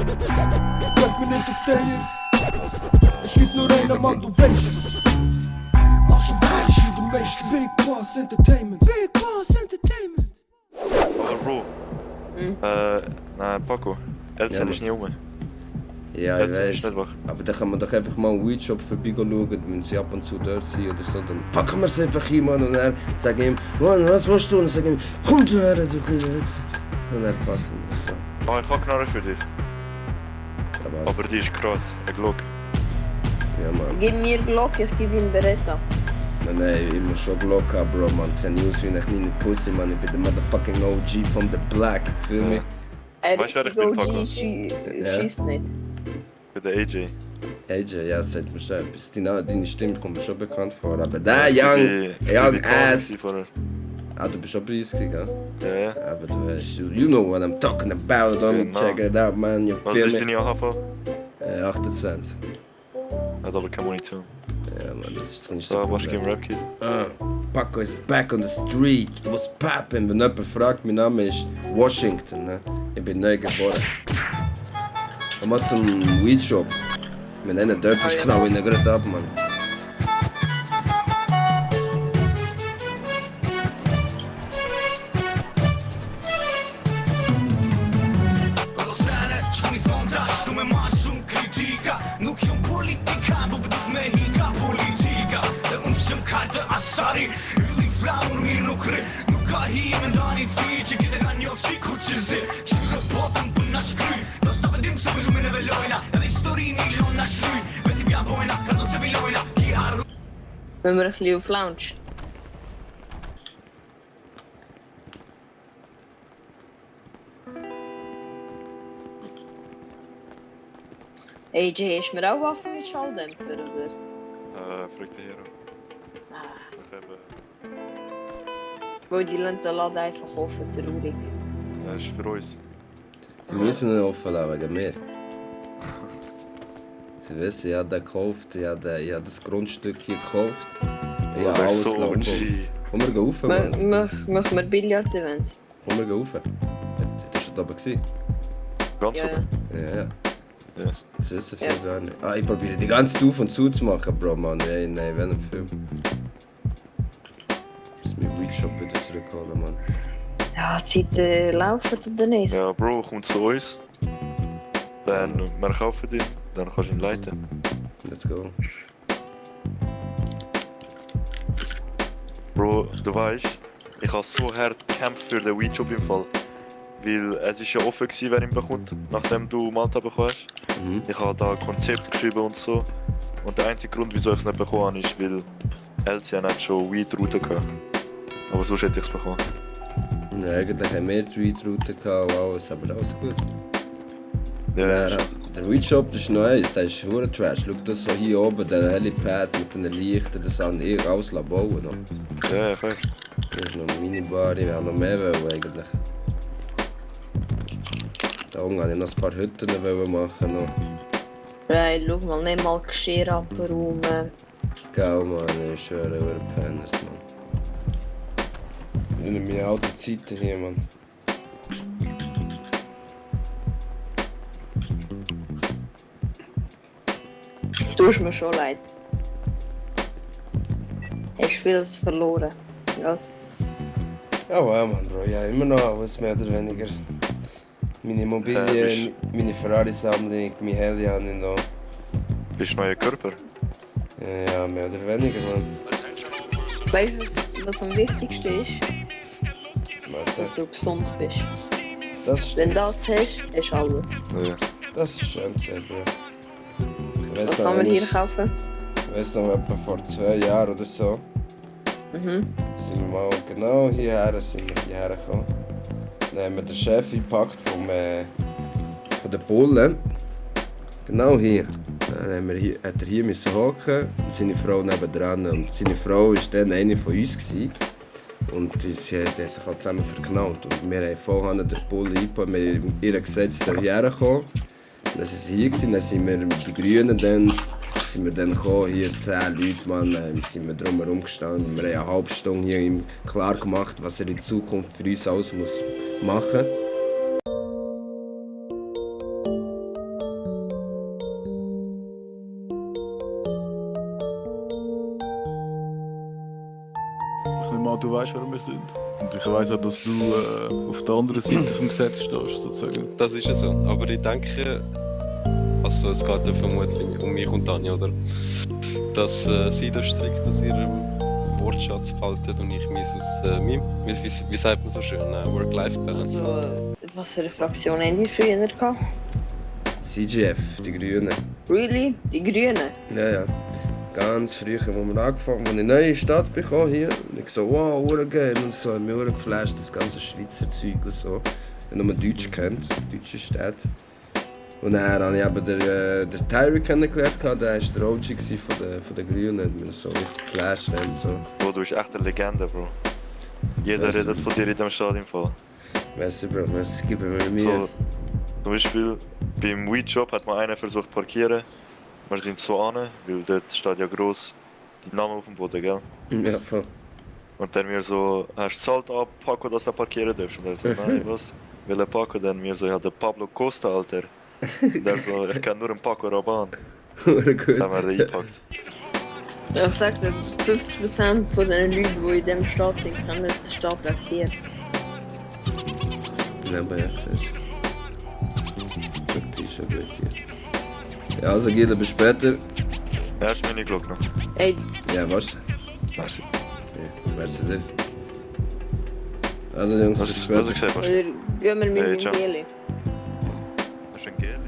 Bleib mir nicht auf der. Es gibt nur einen Mann, du weißt es. Also weißt du, du weißt Big Bas Entertainment. Big Bas Entertainment. Aber Bro. Nein, Paco. Alte ist nicht rum. Ja, ich weiß. Aber dann kann man doch einfach mal einen Weedshop vorbeischauen, wenn sie ab und zu dort sind oder so. Dann packen wir es einfach hin, Mann. Und er sagt ihm, Mann, was willst du? Und dann sagt ihm, komm du her, du kleine Hexe. Und er packen wir es so. Oh, ich habe Knarre für dich. Ja, aber die ist krass, eine Glock. Ja, Mann. Gib mir Glock, ich gebe ihm Beretta. Nein, ich muss schon Glock haben, Bro, man. Ich sehe nicht aus wie eine kleine Pussy, man. Ich bin der motherfucking OG von The Black, ich fühl mich. Weißt du, wer ich bin, Paco? Schießt nicht. Für den AJ. AJ, ja, sagt mir schon etwas. Deine Stimme kommt mir schon bekannt vor, aber der young ass. Ah, du bist schon bei uns gewesen, gell? Ja. Aber du weißt, you know what I'm talking about, don't check it out, man. Was ist deine AHV? 28. Hat aber keine Munition. Ja, man, das ist nicht so. So, was im Rap-Kit? Paco is back on the street. Was poppin'? Wenn jemand fragt, mein Name ist Washington, ne? Ich bin neu geboren. Komm mal zum Weedshop. Wir nennen dort das Knall in der Grötte ab, Mann. Wenn wir ein bisschen auf Lounge. AJ, ist mir auch Waffen mit Schalldämpfer, oder? Frag den Hero. Ich habe... Weil die lassen den Laden einfach offen, traurig. Das ist für uns. Sie müssen ihn offen lassen, wegen mir. Sie wissen, ich habe den gekauft, ich habe das Grundstück hier gekauft. Ich habe alles so lassen. Komm, wir gehen rauf, Mann. Machen wir Billard-Event? Komm, wir gehen rauf. Das war schon oben gewesen. Ganz oben? Ja. Yes. Das wissen viele gar nicht. Ich probiere die ganze Zeit auf und zu zu machen, Bro, Mann. Nein, welchen Film? Ich muss meinen Weedshop wieder zurückholen, Mann. Ja, die Zeit laufen oder nicht? Ja, Bro, komm zu uns. Dann wir kaufen ihn, dann kannst du ihn leiten. Let's go. Bro, du weißt, ich habe so hart gekämpft für den Weedshop im Fall. Weil es ist ja offen gewesen, wer ihn bekommt, nachdem du Malta bekommen hast. Ich habe da ein Konzept geschrieben und so. Und der einzige Grund, wieso ich es nicht bekommen habe, ist, weil Alte hat schon Weed-Route gehabt. Aber sonst hätte ich es bekommen. Ja, eigentlich haben wir die Weed-Route gehabt und alles, aber alles gut. Ja, der Weedshop ist noch eins, der ist verdammt trash. Schau das so hier oben, der Helipad mit den Lichtern, das haben ich alles bauen noch. Ja, ich weiß. Das ist noch eine Minibar, ich will noch mehr wollen eigentlich. Da unten wollte ich noch ein paar Hütten machen. Noch. Hey, schau mal, nicht mal Geschirr abräumen. Geil, Mann, ich schwöre, über Penners, Mann. Ich nehme meine alten Zeiten hier, Mann. Tust mir schon leid. Hast vieles verloren. Ja. Ja, Mann, Bro, ja, immer noch alles mehr oder weniger. Meine Immobilien, meine Ferrari-Sammlung, mein Heli habe ich noch. Bist du neuer Körper? Ja, mehr oder weniger, Mann. Weißt du, was am wichtigsten ist? Dass du gesund bist. Das Wenn du das hast, hast du alles. Ja. Das ist schön zu sehen, Bro. Was kann man hier kaufen? Ich weiss noch, etwa vor 2 Jahren oder so. Sind wir mal genau hierher gekommen. Dann haben wir den Chef eingepackt von den Bullen. Genau hier. Dann hat er hier hocken und seine Frau nebendran. Und seine Frau war dann eine von uns gewesen. Und sie hat sich auch zusammen verknallt. Und wir haben vorher den Bullen eingepackt. Wir haben ihr gesagt, sie soll hierher kommen. Dann sind sie hier gewesen, dann sind wir mit den Grünen dann gekommen, hier 10 Leute, Mann, sind wir drumherum gestanden. Wir haben eine halbe Stunde hier ihm klar gemacht, was er in Zukunft für uns alles machen muss. du weißt, wer wir sind. Und ich weiss auch, dass du auf der anderen Seite vom Gesetz stehst, sozusagen. Das ist ja so. Aber ich denke, also es geht ja vermutlich um mich und Tanja, oder? Dass sie da strikt aus ihrem Wortschatz faltet und ich mich aus meinem, wie sagt man so schön, Work-Life-Balance. Also, was für eine Fraktion haben die früher gehabt? CGF, die Grünen. Really? Die Grünen? Ja. Ganz früh, wo wir angefangen haben, als ich eine neue Stadt bekommen hier. Und ich so, wow, urgeil und so. Mir wurde geflasht, das ganze Schweizer Zeug und so. Ich habe nur Deutsch kennt, deutsche Städte. Und dann habe ich eben den Tyre kennengelernt, der war der OG von den Grünen. Hat mir so richtig geflasht und so. Bro, du bist echt eine Legende, Bro. Jeder redet von dir in dem Stadion voll. Merci, Bro, merci, gib mir Mühe. So, zum Beispiel beim Weed-Shop hat mal einer versucht zu parkieren. Wir sind so an, weil dort steht ja gross die Namen auf dem Boden, gell? Ja, voll. Und dann wir so, hast du zahlt ab, Paco, dass du parkieren darfst? Und er so, nein, was? Welcher Paco? Dann wir so, ja, der Pablo Costa, Alter. Und er so, ich kenn nur einen Paco Rabanne. Gut. Dann haben wir den eingepackt. Ich sag dir, 50% von den Leuten, die in diesem Staat sind, können den Staat regieren. Ja, aber ja, siehst du. Die ist schon gut hier. Ja, also geht bis später. Ja, ist meine Glocke noch. Ey, Ja, was? Merci. Ja, merci dir. Also Jungs, bis Was hast später. du gesagt? oder gehen wir mit Hey, dem ciao. Geli? Hast du ein Gel?